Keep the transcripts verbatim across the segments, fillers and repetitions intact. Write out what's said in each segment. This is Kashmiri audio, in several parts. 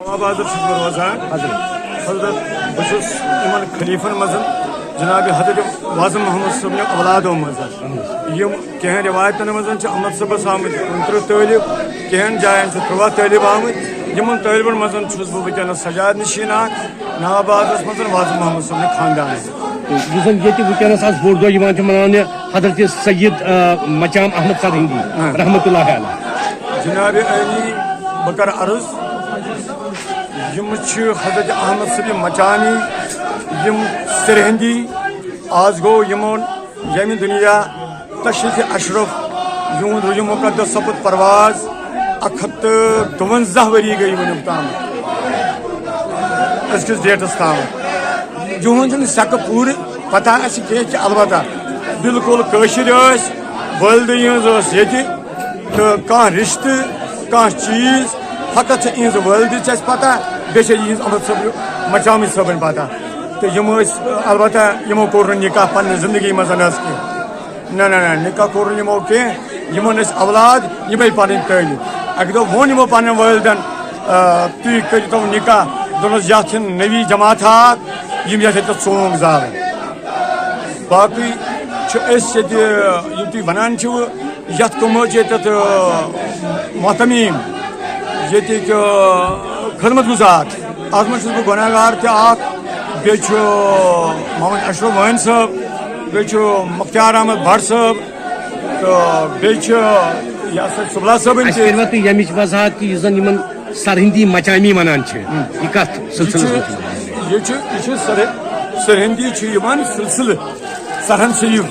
آبادس چھُس بہٕ روزان۔ حضرت، بہٕ چھُس یِمن خلیفن منٛز جناب حضرت واعظ محمد صٲبنہِ اولادو منٛز۔ یِم کینٛہہ روایتن منٛز چھِ احمد صٲبس آمٕتۍ کُنترٕہ طٲلب، کینٛہن جاین چھِ ترُواہ طٲلب آمٕتۍ۔ یِمن طٲلبن منٛز چھُس بہٕ وٕنکیٚنس سجاد نشین اکھ، نوآبادس منٛز واعظ محمد صٲبنہِ خاندان۔ یُس زن ییٚتہِ وٕنکیٚنس آز بوٚڑ دۄہ یِوان چھُ مناونہٕ حضرت سید، آ، مچام احمد سرہندی آ۔ رحمتہ اللہ علیہ۔ جناب علی، بہٕ کرٕ عرض، یِم چھِ حضرت احمد صٲب مچامی، یِم سرہندی، آز گوٚو یِمن ییٚمہِ دُنیا تشریف اشرف، یِہُنٛد روح مقدس سپُد پرواز، اکھ ہتھ تہٕ دُوَنزاہ ؤری گٔے وُنیُک تام أزکِس ڈیٹس تام۔ یِہُنٛد چھُنہٕ سٮ۪کہٕ پوٗرٕ پتہ اَسہِ کینٛہہ کہِ البتہ بالکل کٲشِرۍ ٲسۍ، والدٕ یِہٕنٛز ٲس ییٚتہِ، تہٕ کانٛہہ رِشتہٕ، کانٛہہ چیٖز، فقط چھِ یِہٕنٛز والدٕ چھِ اَسہِ پتہ، بیٚیہِ چھِ یِہٕنٛز احمد صٲب مچامٕتۍ صٲبٕنۍ پتہ۔ تہٕ یِم ٲسۍ، البتہ یِمو کوٚر نہٕ نکاح پننہِ زندگی منٛز حظ کینٛہہ۔ نہ، نہ، نہ، نکاح کوٚر نہٕ یِمو کینٛہہ۔ یِمن ٲسۍ اولاد، یِمے پنٕنۍ تعلیم۔ اَکہِ دۄہ ووٚن یِمو پننٮ۪ن والدن، آ، "تُہۍ کٔرِو تو نکاح"۔ دوٚپنَس، "یَتھ چھِنہٕ نٔوی جماعت اکھ، یِم یَتھ ہیٚتہِ ژونٛگ زالٕنۍ۔" باقٕے چھِ أسۍ ییٚتہِ، یِم تُہۍ وَنان چھِو، یَتھ کُمو چھِ ییٚتٮ۪تھ، آ، محتمیم، ییٚتِکۍ، آ، خدمت گُزار۔ اَتھ منٛز چھُس بہٕ گۄناہ گار تہِ اکھ، بیٚیہِ چھُ محمد اشرف وٲنۍ صٲب، بیٚیہِ چھُ مختیار احمد بٹ صٲب، تہٕ بیٚیہِ چھُ یہِ ہسا سُبلا صٲبٕنۍ اَسہِ تہِ۔ کٔرِوا تُہۍ ییٚمِچ وضاحت کہِ یُس زَن یِمن سرہندی مچامی وَنان چھِ، یہِ کَتھ یہِ سلسلس چھُ، منٛز چھُ؟ یہِ چھُ، یہِ چھُ سر-، سرہندی چھُ یِوان سلسلہٕ سرہند شریف۔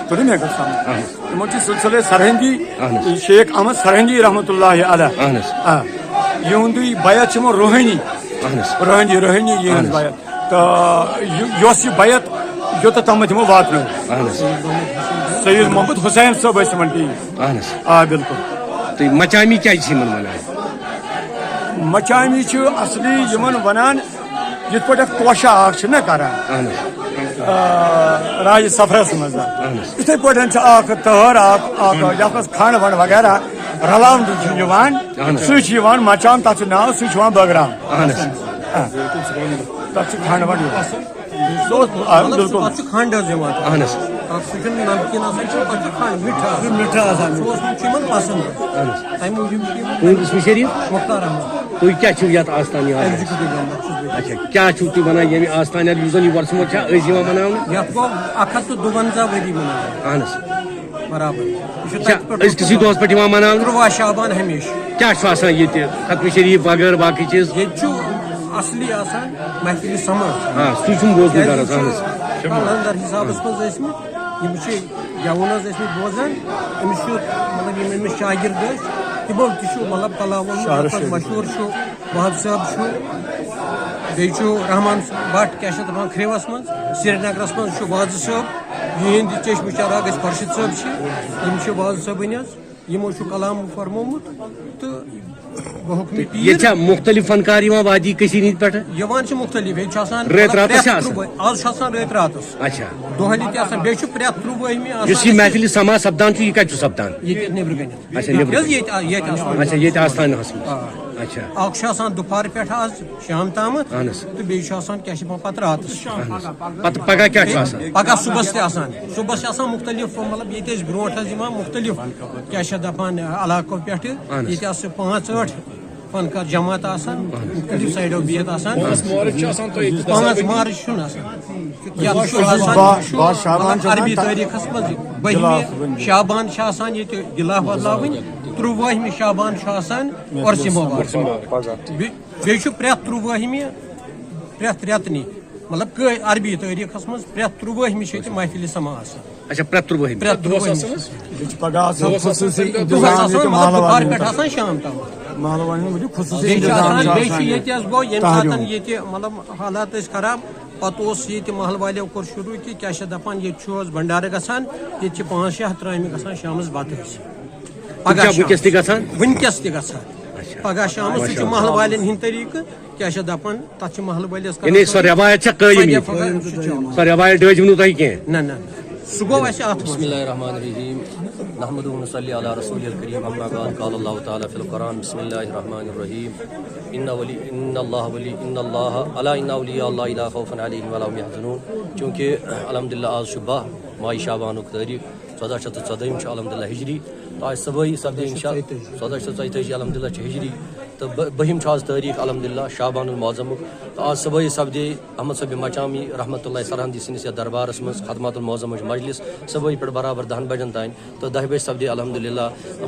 توٚرُے مےٚ کَتھ سمجھ؟ اہن۔ یِمن چھُ سلسلے سرہندی، اہن حظ۔ شیخ احمد سرہندی رحمتہ اللہ علیہ۔ اہن حظ۔ آ۔ یِہُنٛدُے بیعت چھِ یِمن روحٲنی۔ اہن حظ۔ روحٲنی، روحٲنی یِہٕنٛز اہن حظ۔ بیعت۔ تہٕ یہِ-، یۄس یہِ بیعت یوٚتتھ تامَتھ یِمو واتنٲو۔ اہن حظ۔ سید محمد حسین صٲب ٲسۍ یِمن ٹیٖم۔ اہن حظ۔ آ، بِلکُل۔ تہٕ مچامی کیٛازِ چھِ یِمن وَنان؟ مچامی چھِ اصلی یِمن وَنان، یِتھ پٲٹھۍ اکھ توشہٕ اکھ چھِ نہ کران۔ اہن حظ۔ آ، راجہِ سفرس منٛز۔ اہن حظ۔ یِتھے پٲٹھۍ چھِ اکھ تہر اکھ، اکھ یتھ منٛز کھنڈ ونڈ وغیرہ رلاونہٕ چھُ یِوان۔ اہن حظ۔ سُے چھُ یِوان مچام، تتھ چھُ ناو، سُے چھُ یِوان بٲگراونہٕ۔ اہن حظ۔ آ۔ تتھ چھُ کھنڈ ونڈ یِوان۔ سُہ اوس، آ، مطلب، سُہ بِلکُل۔ تتھ چھُ کھنڈ حظ یِوان۔ اہن حظ۔ تتھ سُہ چھُنہٕ نمکیٖن آسان کینٛہہ، تتھ چھُ کھنڈ، مِٹھٕ آسان۔ سُہ مِٹھٕ آسان۔ سُہ اوس، چھُ یِمن پسنٛد۔ اہن حظ۔ تمہِ موٗجوٗب چھُ یِمن تُہُنٛد کُس مِشٲرۍ؟ مختار احمد۔ تُہۍ کیٛاہ چھِو یَتھ آستانہِ یِوان؟ ایگزیکیوٹیو ممبر چھُس بہٕ۔ اچھا، کیٛاہ چھِو تُہۍ وَنان ییٚمہِ آستانہِ یُس زَن یہِ وۄرسہٕ وۄرسہٕ چھا أزۍ یِوان مَناونہٕ؟ یَتھ گوٚو اَکھ ہَتھ تہٕ دُوَنزاہ ؤری مَناونہٕ۔ اہن حظ۔ برابر۔ یہِ چھُ اچھا، تَتہِ پٮ۪ٹھ أزکِسٕے دۄہَس پٮ۪ٹھ یِوان مَناونہٕ؟ تُرٛواہ شعبان ہمیشہِ۔ کیٛاہ چھُ آسان ییٚتہِ؟ ختمِ شریٖف وغٲرٕ باقٕے چیٖز؟ ییٚتہِ چھُ اَصلی آسان محفِلِ سَما۔ آ، سُے چھُم بوزمُت کیٛازِ غرض، یِم اہن چھِ حظ۔ قلندر حِسابَس منٛز ٲسۍمٕتۍ، یِم چھِ گٮ۪وُن حظ ٲسۍمٕتۍ بوزان، أمِس چھُ، مطلب، یِم أمِس شاگرد ٲسۍ، تِمو تہِ چھُ، مطلب، کلام ووٚنمُت، شاعر یَتھ منٛز شٲعر۔ مشہوٗر چھُ وہاب صٲب چھُ، بیٚیہِ چھُ رحمان بٹ، کیٛاہ چھِ اَتھ دَپان، کھرٛیوَس منٛز، سرینگرَس منٛز چھُ وازٕ صٲب، یِہِنٛدِ چشمہٕ چراغ أسۍ خۄرشیٖد صٲب چھِ، یِم چھِ وازٕ صٲبٕنۍ حظ، یِمو چھُ کلام فرمومُت تہٕ بحُکمِ پیٖر۔ ییٚتہِ چھا مُختٔلِف فنکار یِوان وادی کٔشیٖرِ ہِنٛدۍ پٮ۪ٹھٕ؟ یِوان چھِ مُختٔلِف، ییٚتہِ چھُ آسان رٲتۍ مطلب راتَس پرٛٮ۪تھ چھا آسان؟ ترٛوٚ-، آز چھُ آسان رٲتۍ راتَس۔ اچھا۔ دۄہلہِ تہِ آسان، بیٚیہِ چھُ پرٛٮ۪تھ ترٛوٚوُہمہِ آسان یُس یہِ اَسہِ محفِلِ سما سپدان چھُ، یہِ کَتہِ چھُ سپدان؟ ییٚتہِ نیٚبرٕ کَنٮ۪تھ۔ اچھا، ییٚتہِ نیٚبرٕ حظ، کَنٮ۪تھ۔ ییٚتہِ، ییٚتہِ آستان۔ اچھا، ییٚتہِ آستانَس منٛز۔ آ۔ اچھا۔ اَکھ چھُ آسان دُپہر پٮ۪ٹھ آز شام تامَتھ۔ اَہَن حظ۔ تہٕ بیٚیہِ چھُ آسان کیٛاہ چھِ دَپان پَتہٕ راتَس۔ اَہَن حظ۔ پَتہٕ پَگاہ کیٛاہ چھُ آسان؟ پَگاہ صُبحَس تہِ آسان۔ صُبحَس چھِ آسان مُختٔلِف، مطلب، ییٚتہِ ٲسۍ برونٛٹھ حظ یِوان مُختٔلِف، کیٛاہ چھِ دَپان، علاقو پٮ۪ٹھٕ۔ اَہَن حظ۔ ییٚتہِ آسہٕ پانٛژھ ٲٹھ فنکار جماعت آسان، مُختٔلِف سایڈو بِہِتھ آسان۔ پانٛژھ مارچ چھُ آسان تۄہہِ ییٚتہِ پانٛژھ مارچ چھُنہٕ آسان۔ یَتھ چھُ آسان، باہ، یہِ چھُ، باہ شعبان مطلب، چھُ آسان عربی تہٕ تٲریٖخَس منٛز بٔہمہِ غلاف بٔنٛدی۔ شعبان چھُ آسان ییٚتہِ غلاف بدلاوٕنۍ، ترٛوٚوُہمہِ شعبان چھُ آسان عرسِ مُبارک۔ بیٚیہِ، بیٚیہِ چھُ پرٛٮ۪تھ ترٛوٚوُہمہِ، پرٛٮ۪تھ رٮ۪تہٕ نی، مطلب، کٲ-، عربی تٲریٖخَس منٛز پرٛٮ۪تھ ترٛوٚوُہمہِ چھِ ییٚتہِ محفِلہِ سما آسان۔ اچھا، پرٛٮ۪تھ ترٛوٚوُہمہِ۔ پرٛٮ۪تھ ترٛوٚوُہمہِ۔ ییٚتہِ چھِ پگاہ آسان خصوٗصی دۄہَس اِنتِظام آسان، ییٚتہِ مطلب، محلہٕ دُپہر والٮ۪ن پٮ۪ٹھ خٲطرٕ۔ آسان شام تام۔ محلہٕ والٮ۪ن ہُنٛد چھُ خصوٗصی بیٚیہِ چھُ اِنتِظام آسان، چھُ بیٚیہِ چھُ آسان ییٚتہِ حظ گوٚو ییٚمہِ تاہرِ ساتَن ہُنٛد۔ ییٚتہِ، مطلب، حالات ٲسۍ خراب، پَتہٕ اوس ییٚتہِ محلہٕ والیو کوٚر شروٗع کہِ کیٛاہ چھِ دَپان، ییٚتہِ چھُ حظ بَنڈارٕ گژھان، ییٚتہِ چھِ پانٛژھ شےٚ ہَتھ ترٛامہِ گژھان شامَس بَتہٕ حظ۔ پَگاہ تِم چھا شام۔ وٕنکیٚس تہِ گژھان؟ وٕنکیٚس تہِ گژھان۔ اچھا۔ پَگاہ شامَس، سُہ چھُ ماشاء اللہ۔ محلہٕ والٮ۪ن ہِنٛدۍ طریٖقہٕ۔ کیٛاہ چھِ دَپان، تَتھ چھِ محلہٕ وٲلِس یعنی کران سۄ رٮ۪وایت چھےٚ قٲیِم سۄ ییٚتہِ؟ رٮ۪وایت چھِ چلان۔ سۄ رٮ۪وایت ڈٔج نہٕ تۄہہِ کینٛہہ؟ نہ، نہ، نہ۔ سُہ گوٚو اَسہِ اَتھ منٛز۔ بسم اللہ الرحمن الرحیم۔ نحمده ونصلي على رسوله الكريم، أما بعد، قال الله تعالى في القرآن، بسم الله الرحمن الرحيم. إن ولي إن الله ولي إن الله ألا إن أولياء الله لا خوف عليهم ولا هم يحزنون. چونکہ الحمدللہ آز چھُ باہ ماہِ شعبانُک تٲریٖخ، ژۄداہ شیٚتھ تہٕ ژۄدٲہِم چھُ الحمدللہ ہجری۔ تہٕ آز صبحٲیی سپدے انشاء ژۄداہ شیٚتھ ژۄیتٲجی الحمدللہ چھِ ہجری۔ تہٕ بہ- بٔہِم چھُ آز تٲریٖخ الحمدللہ شعبان المعظمُک۔ تہٕ آز صبحٲیی سپدے احمد صٲب مچامی رحمتہ اللہ سرہندی سٕنٛدِس یَتھ دربارَس منٛز خدمات المعظمٕچ مجلس صبحٲیی پٮ۪ٹھ برابر دَہَن بجن تام۔ تہٕ دَہہِ بجہِ سپدے الحمدللہ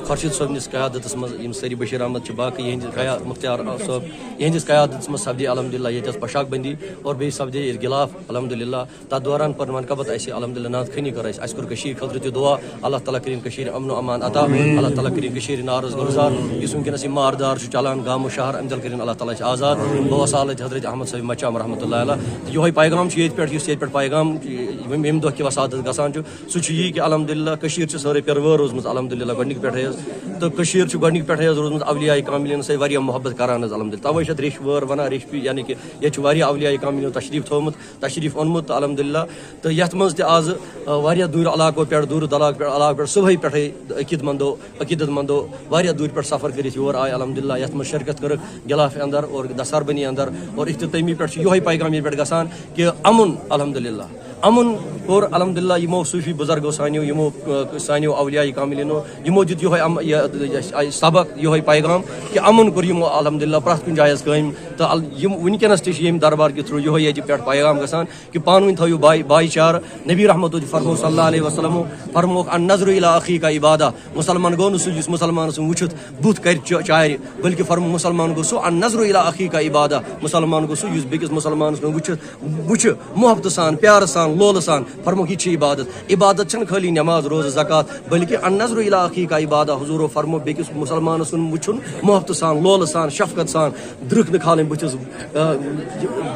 خورشید صٲبنِس قیادتس منٛز، یِم سٲری بشیر احمد چھِ، باقٕے یِہنٛدِ قیا-، مختیار صٲب، یِہنٛدِس قیادتس منٛز سپدے الحمدللہ ییٚتہِ ٲس پۄشاک بندی، اور بیٚیہِ سپدے ییٚتہِ غلاف الحمدللہ۔ تتھ دوران پٔر منقبت اسہِ الحمدللہ نعت خوانی کٔر اسہِ، اسہِ کوٚر کٔشیٖرِ خٲطرٕ تہِ دعا، اللہ تعالیٰ کٔرِن کٔشیٖرِ امن و امان عطا، اللہ تعالیٰ کٔرِن کٔشیٖرِ نارس گُلزار، یُس وٕنکیٚنس یہِ ماردار چھُ چلان گامہٕ شہر، امہِ تل کٔرِن اللہ تعالیٰ اسہِ آزاد۔ بوسالت حضرت احمد صٲب مچام رحمتہ اللہ علیہ۔ تہٕ یِہوٚے پیغام چھُ ییٚتہِ پٮ۪ٹھ، یُس ییٚتہِ پٮ۪ٹھ پیغام ییٚمہِ، ییٚمہِ دۄہ کہِ وسادت گژھان چھُ، سُہ چھُ یی کہِ الحمدللہ کٔشیٖر چھِ سٲرٕے پِروٲر روٗزمٕژ الحمدللہ گۄڈنِکہِ پٮ۪ٹھَے حظ۔ تہٕ کٔشیٖر چھِ گۄڈنِکہِ پٮ۪ٹھَے حظ روٗزمٕژ اولیاء کاملین سۭتۍ واریاہ محبت کران حظ الحمدللہ۔ تَوَے چھِ اَتھ ریٚشۍ وٲر وَنان، ریٚشۍ پی-، یعنی کہِ ییٚتہِ چھِ واریاہ اولیاء کاملین تشریٖف تھوٚومُت، تشریٖف اوٚنمُت تہٕ الحمدللہ۔ تہٕ یَتھ منٛز تہِ آز، آ، واریاہ دوٗرِ علاقو پٮ۪ٹھ، دوٗرِ دلاک پٮ۪ٹھ، علاقہٕ پٮ۪ٹھ صُبحٲے پٮ۪ٹھَے عقیٖد مندو، عقیٖدت مندو واریاہ دوٗرِ پٮ۪ٹھ سفر کٔرِتھ یور آے الحمدللہ۔ یَتھ منٛز شرکت کٔرٕکھ غلاف اندر اور دستار بندی اندر، اور اختتٲمی پٮ۪ٹھ چھُ یِہوٚے پیغام ییٚتہِ پٮ۪ٹھ گژھان کہِ امُن الحمدللہ۔ امُن کوٚر الحمدللہ یِمو صوٗفی بُزرگو سانیو، یِمو، آ، سانیو اولیاء کاملینو، یِمو دیُت یِہوٚے ام-، یہِ، یہِ، یہِ سبق، یِہوٚے پیغام کہِ امُن کوٚر یِمو الحمدللہ پرٛٮ۪تھ کُنہِ جایہِ حظ قٲیِم۔ تہٕ ال-، یِم وٕنکیٚنَس تہِ چھِ ییٚمہِ دربار کہِ through یِہوٚے ییٚتہِ پٮ۪ٹھ پیغام گژھان کہِ پانہٕ ؤنۍ تھٲیِو باے-، بھایی چارٕ۔ نبی رحمتو تہِ فرموو صلی اللہ علیہ وسلمو، فرمووُکھ، "النظر الی اخیک عبادہ"۔ مُسلمان گوٚو نہٕ سُہ یُس مُسلمانَس سُنٛد وٕچھِتھ بُتھ کرِ چ-، چارِ، بلکہِ فرموو مُسلمان گوٚو سُہ، "النظر الی اخیک عبادہ"۔ مُسلمان گوٚو سُہ یُس بیٚکِس مُسلمانَس کُن وٕچھِتھ وٕچھِ محبتہٕ سان، پیارٕ سان، لولہٕ سان۔ فرمووُکھ، یہِ چھِ عبادت۔ عبادت چھَنہٕ خٲلی نٮ۪ماز، روزٕ، زکوٰۃ، بلکہِ النظر الی اخیک عبادہ۔ حضوٗرو فرموو، بیٚکِس مُسلمانَس کُن وٕچھُن محبتہٕ سان، لولہٕ سان، شفقت سان، درٛکھ نہٕ کھالٕنۍ بٕتھِس، آ،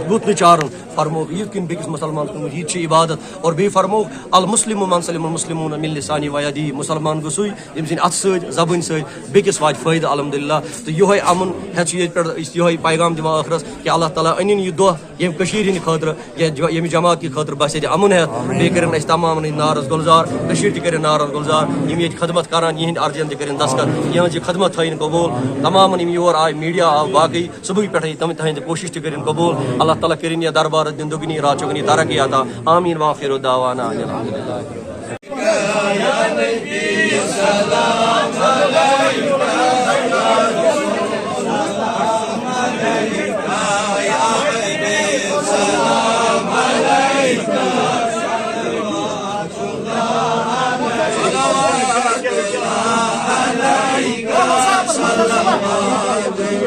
بُتھ نہٕ چارُن۔ فرمووُکھ، یِتھ کٔنۍ بیٚکِس مُسلمانَس کُن وٕچھِ، یہِ تہِ چھِ عبادت۔ اور بیٚیہِ فرمووُکھ، "المسلم من سلم المسلمون من لسانی و یدی"۔ مُسلمان گوٚو سُے، ییٚمہِ سٕنٛدِ اَتھٕ سۭتۍ، زبٲنۍ سۭتۍ بیٚکِس واتہِ فٲیدٕ الحمدللہ۔ تہٕ یِہوٚے امُن ہٮ۪تھ چھُ ییٚتہِ پٮ۪ٹھ أسۍ یِہوٚے پیغام دِوان ٲخرس کہِ اللہ تعالیٰ أنِن یہِ دۄہ ییٚمہِ کٔشیٖرِ ہِنٛدِ خٲطرٕ، ییٚمہِ جو-، ییٚمہِ جماعت کہِ خٲطرٕ بَسہِ ییٚتہِ اَمُن ہٮ۪تھ۔ بیٚیہِ کٔرِن اَسہِ تَمامَن ہٕنٛدۍ نارَس گُلزار، کٔشیٖر تہِ کٔرِن نارَس گُلزار۔ یِم ییٚتہِ خدمت کَران، یِہِنٛدۍ عرضہٕ تہِ کٔرِن دَستخط، یِہٕنٛز یہِ خدمت تھٲیِن قبوٗل۔ تَمامَن یِم یور آے، میٖڈیا آو، باقٕے صُبحٕکہِ پٮ۪ٹھَے تِم تِہٕنٛدِ کوٗشِش تہِ کٔرِن قبوٗل۔ اللہ تعالیٰ کٔرِن یہِ دربارَس دِن دُگنی راتھ چُگنی ترقی عطا۔ آمین وآخر دعوانا ان الحمدللہ۔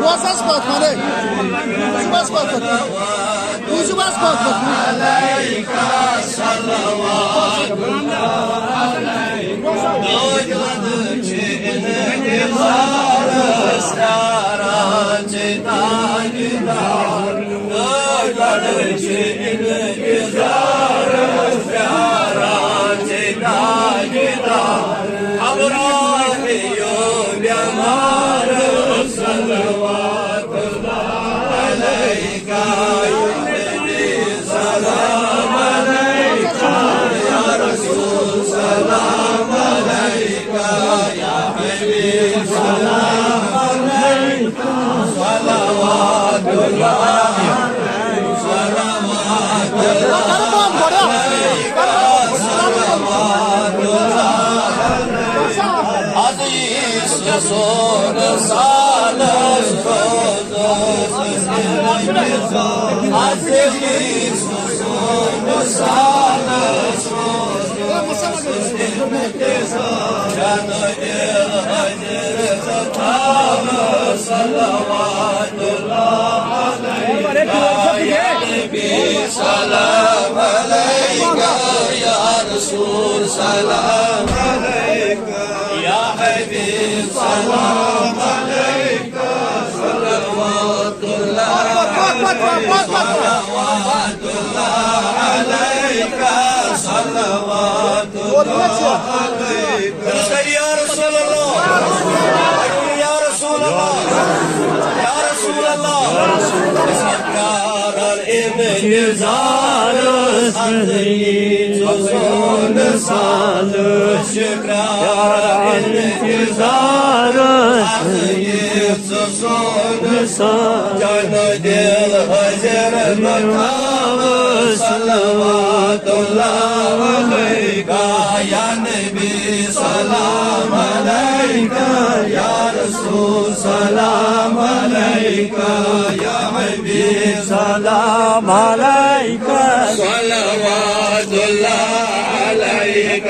بوز حظ پتھ کُن، ہے۔ بوٗزِو حظ پتھ کُن۔ بوٗزِو حظ پتھ کُن۔ یا رسول اللہ، یا رسول اللہ، یا رسول اللہ۔ انتظارس منٛز یی ژٕ سون سالس، شکرا انتظارس منٛز یی ژٕ سون سالس۔ جان دل حاضر بتاو، صلوات اللہ علیک یا نبی، سلام علیک یا رسول، سلام علیک یا حبیب، سلام علیک۔ صلوات اللہ علیک،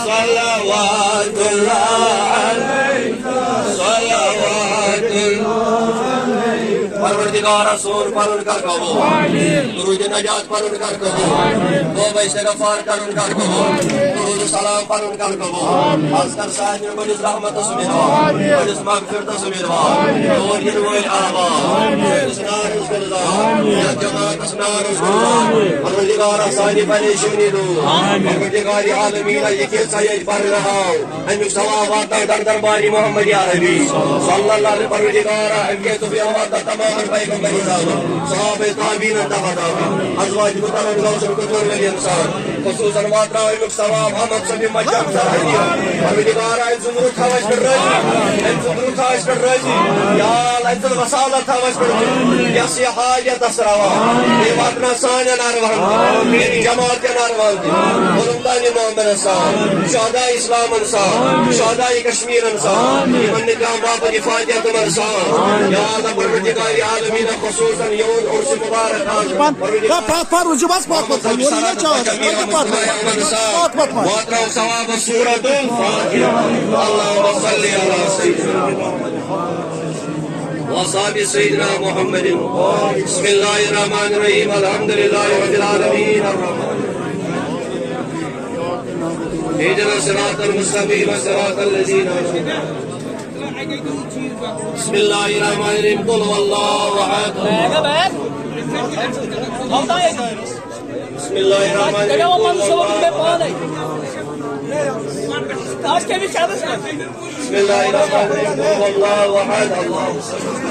صلوات اللہ علیک، صلوات اللہ علیک۔ پروردگار سون پرن کر قبول۔ درود نجات پرن کر قبول۔ توبہ استغفار کرن کر قبول۔ درود سلام پرن کر قبول۔ خاص کر سانہِ بٔڑِس رحمتس امیدوار، بٔڑِس مغفرتس امیدوار، یور یِنہٕ وٲلۍ احباب، سٲنِس نارس گُلزار، یتھ جماعتس نارس گُلزار۔ پروردگارا، سانہِ پریشٲنی دوٗر۔ پروردگار عالمیٖنا، یہِ کینٛژھا ییٚتہِ پرنہٕ آو، اَمیُک ثواب واتناو در دربارِ محمد عربی صلی اللہ علیہ۔ پروردگارا، اَمہِ کینٛژھُک یہِ واتناو تمام پیغمبر صاحب، صحابہ تابعین، تبع تابعین، ازواج مطہرات، غوث القطب ولی انصار، خصوصاً واتناو اَمیُک ثواب احمد صٲب مجم سرحدی۔ پروردگارا، أمۍ سُنٛد روح تھاو اَسہِ پٮ۪ٹھ رٲضی، أمۍ سُنٛد روح تھاو اَسہِ پٮ۪ٹھ رٲضی۔ یا اللہ، أمۍ سٕنٛز وصالت تھاو اَسہِ پٮ۪ٹھ رٲضی۔ یۄس یہِ حاجت ٲس روا، بیٚیہِ واتناو سانٮ۪ن ارواحن تہِ، ییٚمہِ جماعت کٮ۪ن ارواحن تہِ، مُلتانی محمد صاحب، شہداء اسلام صاحب، شہداء کشمیر صاحب، یِمن نہٕ کانٛہہ باپتھ یہِ فاتحہ تِمن صاحب۔ یا اللہ، پروردگار عالمیٖن، خصوصاً یِہُنٛد عرس مبارک آز۔ پتھ پتھ پتھ وٕچھِو بس، پتھ پتھ پتھ، یورٕ یہِ چاے، پتھ پتھ پتھ۔ پتھ پتھ پتھ۔ واتناو ثواب سورة الفاتحہ۔ اللهم صل على سيدنا محمد وأصحاب سيدنا محمد۔ بسم الله الرحمن الرحيم، الحمد لله رب العالمين، الرحمن الرحيم، اهدنا الصراط المستقيم، صراط الذين أنعمت عليهم۔ بسم الله الرحمن الرحيم، قل هو الله أحد۔ بسم الله الرحمن الرحيم، قل هو الله أحد۔ بسم الله الرحمن الرحيم، قل هو الله أحد، الله الصمد۔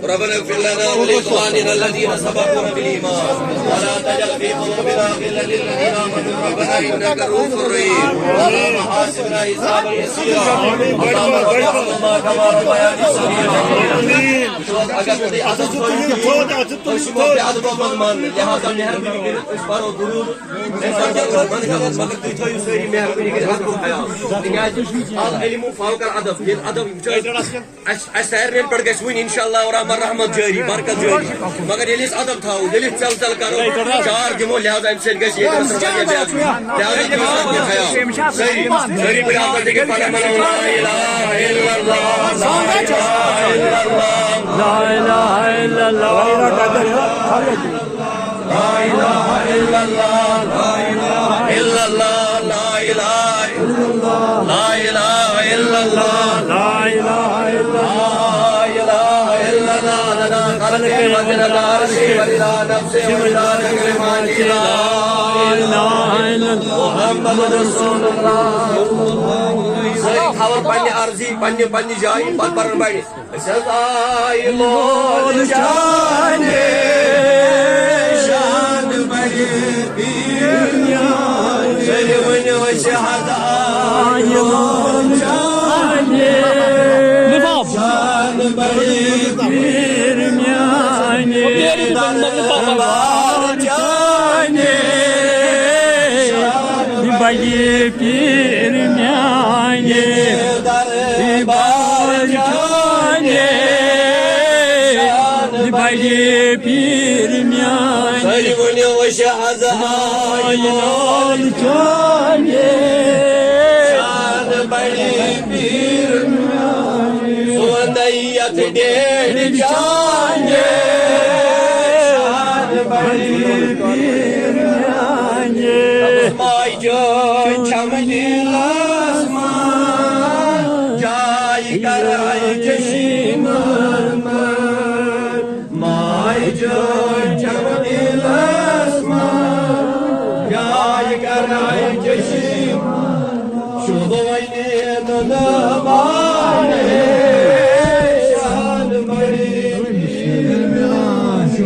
ربنا اغفر لنا ولإخواننا الذين سبقونا بالإيمان ولا تجعل في قلوبنا غلا للذين آمنوا ربنا إنك رؤوف رحيم. اللهم حاسبنا حسابا يسيرا. اللهم ارحمهما كما ربياني صغيرا۔ اگر تُہۍ عزت کٔرِو، تُہۍ چھِو بے ادب منٛد، لہذا مہربٲنی کٔرِتھ أسۍ پرو درود۔ مگر تُہۍ تھٲیِو سٲری مہربٲنی کٔرِتھ ادبُک خیال، تِکیازِ العلم فوق الادب، ییٚلہِ ادب وٕچھو اَسہِ، اَسہِ سارنٕے پٮ۪ٹھ گژھِ وۄنۍ انشاءاللہ الرحمن رحمت جٲری، برکت جٲری۔ مگر ییٚلہِ أسۍ ادب تھاوو، ییٚلہِ أسۍ ژَل ژَل کَرو، چار دِمو، لہذا اَمہِ سۭتۍ گژھِ ییٚتہِ اَثر واریاہ زیادٕ۔ لہذا تھٲیِو سا یہِ خیال۔ سٲری، سٲری بٔرِو اللہ تعالیٰ کہِ پَنُن پَنُن لا الہ الا اللہ، لا الہ الا اللہ، لا الہ الا اللہ۔ لا الہ الا اللہ، لا الہ الا اللہ، لا الہ الا اللہ، لا الہ الا اللہ، لا الہ الا اللہ، لا الہ الا اللہ، لنا خلق ولنا عرش ولنا نفس ولنا ذكر ما جئنا۔ لا الہ الا اللہ، محمد رسول اللہ۔ سٲری تھاوَن پننہِ عرضی، پننہِ، پننہِ جایہِ، پتہٕ پرن بڑِ۔ سزائے لول چانے، شان بڑے پیر میانے۔ سر ونیو شہدائے لول چانے، شان بڑے پیر میانے۔ دربار چانے، شان بڑے پیر میانے۔ دربار چانے، بڑے پیر میانے۔ سٲری ؤنِو، شہزادٕ لول چانے، شان بڑے پیر میانے۔ سون یتھ ڈیڈ چانے، شان بڑے پیر میانے۔ ماجہِ چھم دِلس منٛز جاے کران چشمن منٛز۔ ماجہِ چھم دِلس منٛز جاے کران چشمن منٛز۔ شوبہٕ وۄنۍ نُنہٕ بانے، شان بڑے پیر میانے۔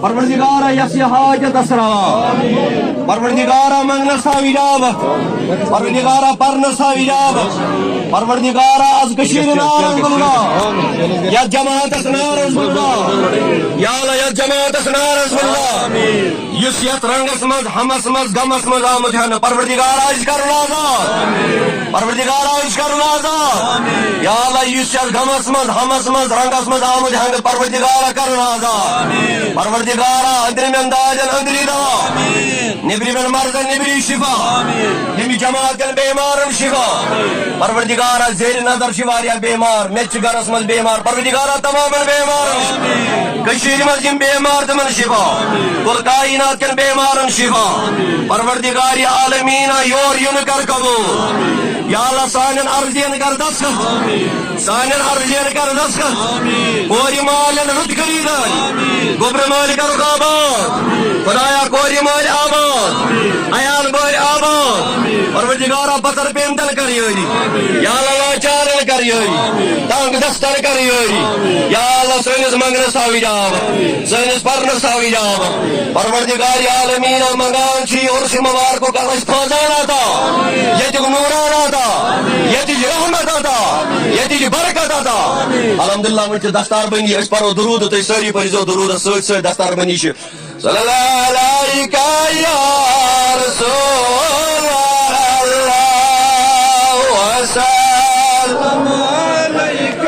پروردگارا، یس یہ حاجت اسرا، پروردگارا، منگنس تھاو اجابت، پروردگارا، پرنس تھاو اجابت، پروردگارا، از کشیر نارس بلوا، یتھ جماعتس نارس بلوا، یا اللہ، یتھ جماعتس نارس بلوا، یُس یتھ رنگس منز، ہمس منز، غمس منز آمت ہن، پروردگارا، از کرن آزاد۔ پروردگارا، أسۍ کرن آزاد۔ یا اللہ، یُس یتھ غمس منز، ہمس منز، رنگس منز آمت ہنگ، پروردگارا، کرن آزاد۔ پروردگارا، أندرمٮ۪ن دادٮ۪ن أندری دوا۔ نیبرمٮ۪ن مرضن نیبری شفا۔ ییٚمہِ جماعت کٮ۪ن بیمارن شفا۔ پروردگارا، زیر نظر چھِ واریاہ بیمار، مےٚ تہِ چھِ گرس منز بیمار۔ پروردگارا، تمامن بیمارن شفا۔ کٔشیٖرِ منز یِم بیمار، تِمن شفا۔ کل کائنات کٮ۪ن بیمارن شفا۔ پروردگار عالمینا، یور یُن کر قبول۔ یا اللہ، سانٮ۪ن عرضین کر دستخط۔ سانٮ۪ن عرضین کر دستخط۔ کورِ مالٮ۪ن رُت خریٖدٲری۔ گوٚبرِ مٲلۍ کرُکھ آباد۔ خدایا، کورِ مٲلۍ آباد۔ عیال بٲلۍ آباد۔ پروردگارا، پتر پیمتن کر یٲری۔ یا اللہ، لاچارن کر یٲری۔ تنگ دستن کر یٲری۔ یا اللہ، سٲنِس منگنس تھاو اجابت۔ سٲنِس پرنس تھاو اجابت۔ پروردگار عالمیٖن، منگان چھِ عرس مبارکُک اسہِ فیضان عطا، ییٚتیُک نوران عطا، ییٚتِچ رحمت عطا، ییٚتِچ برکت عطا۔ الحمدللہ، وۄنۍ چھِ دستار بندی، أسۍ پرو درود تہٕ تُہۍ سٲری پٔرۍزیو درودس سۭتۍ سۭتۍ۔ دستار بندی چھِ۔ صلی اللہ علیک یا رسول اللہ، وسلم علیک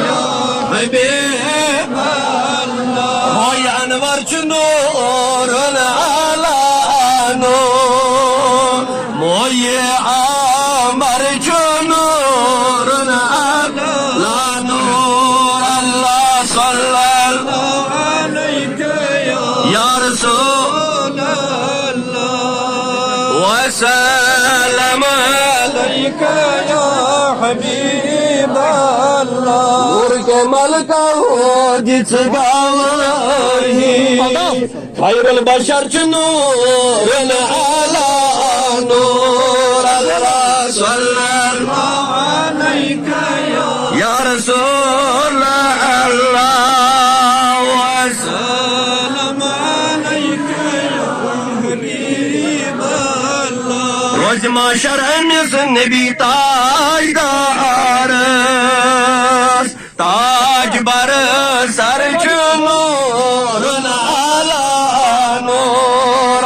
یا حبیب اللہ۔ موی انور چھُ نورن علی نور، موی عنبر چھُ نورن علی نور۔ اللہ صلی اللہ علیک یا رسول اللہ، وسلم علیک یا حبیب اللہ۔ نور کے ملکہ ہو جس گواہی، خیر البشر چھُ نورن علی نور۔ اللہ صلی اللہ علیک یا رسول اللہ، وسلم علیک یا حبیب اللہ۔ روزِ محشر أمِس نبی تاجدارس، تاج بر سر چھُ نورن علی نور۔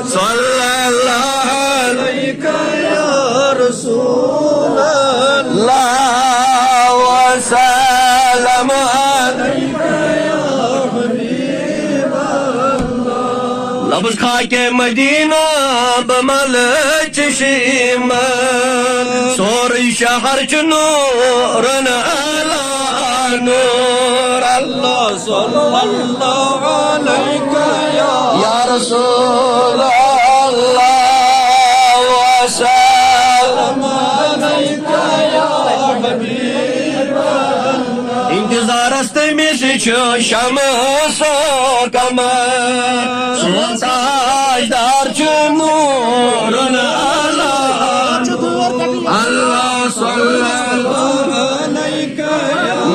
صلی اللہ علیک یا رسول اللہ، وسلم علیک یا حبیب اللہ۔ لفظ خاکِ مدینہ بہٕ ملہٕ چشمہٕ، سورُے شہر چھُ نورن علی نور۔ اللہ صلی اللہ علیک یا، یا رسول اللہ، وسلم علیک یا حبیب اللہ۔ انتظارس تٔمِس چھُ شمس و قمر، سون تاجدار چھُ نورن علی۔ اللہ صلی اللہ علیک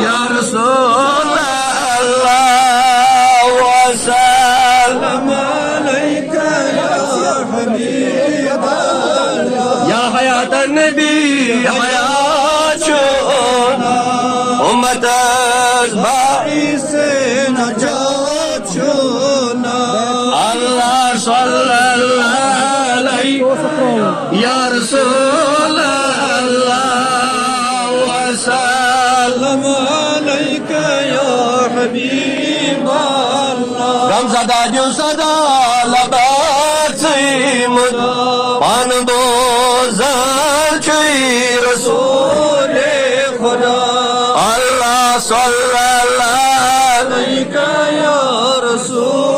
یا رسول اللہ، وسلم علیک یا حبیب اللہ۔ یا حیات نبی حیات چھُنا، امتس باعث نجات چھُنا۔ اللہ صلی اللہ علیہ یا رسول اللہ، وسلام علیک یا حبیب اللہ۔ غم زدہ دیو صدا لبا ژٕے مُد، پان بوزان چھُے رسول خدا۔ اللہ صلی اللہ علیک یا رسول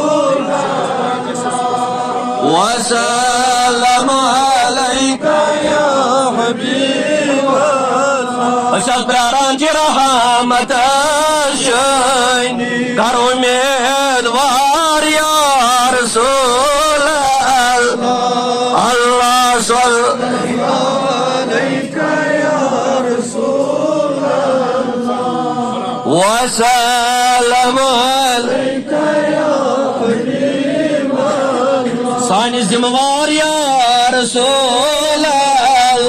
وسلام علیک یا حبیب اللہ۔ أسۍ حظ پراران چھِ رحمت شٲنی، کر امیدوار یا رسول اللہ۔ اللہ صلی علیک یا رسول اللہ۔ وسلام علیک۔ سانہِ ذمہٕ وار یا رسول اللہ،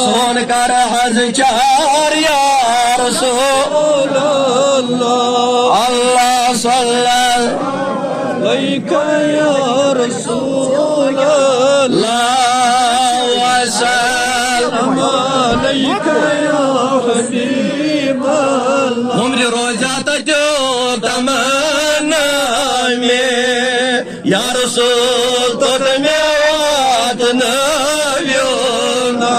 سون کر حظ چار یا رسول اللہ۔ اللہ صلی اللہ علیک یا رسول اللہ، وسلام علیک یا حبیب اللہ۔ عمر روزہ تجو تمنا میں یا رسول، توٚت مےٚ واتنٲوِو نا۔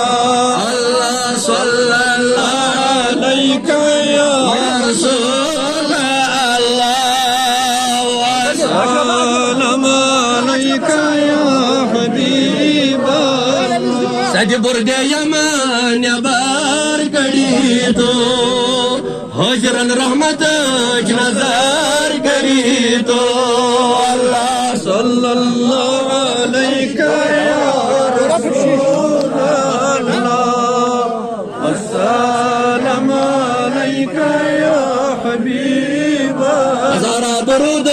اللہ صلی اللہ علیک یا رسول اللہ، وسلام علیک یا حبیب اللہ۔ سجہِ بُردِ یمن نٮ۪بر کٔڑِتھ، حٲضِرن رحمتٕچ نظر کٔرِتھ۔ اللہ صلی اللہ علیک یا رسول اللہ، السلام علیک یا حبیب اللہ۔ ہزارہ درود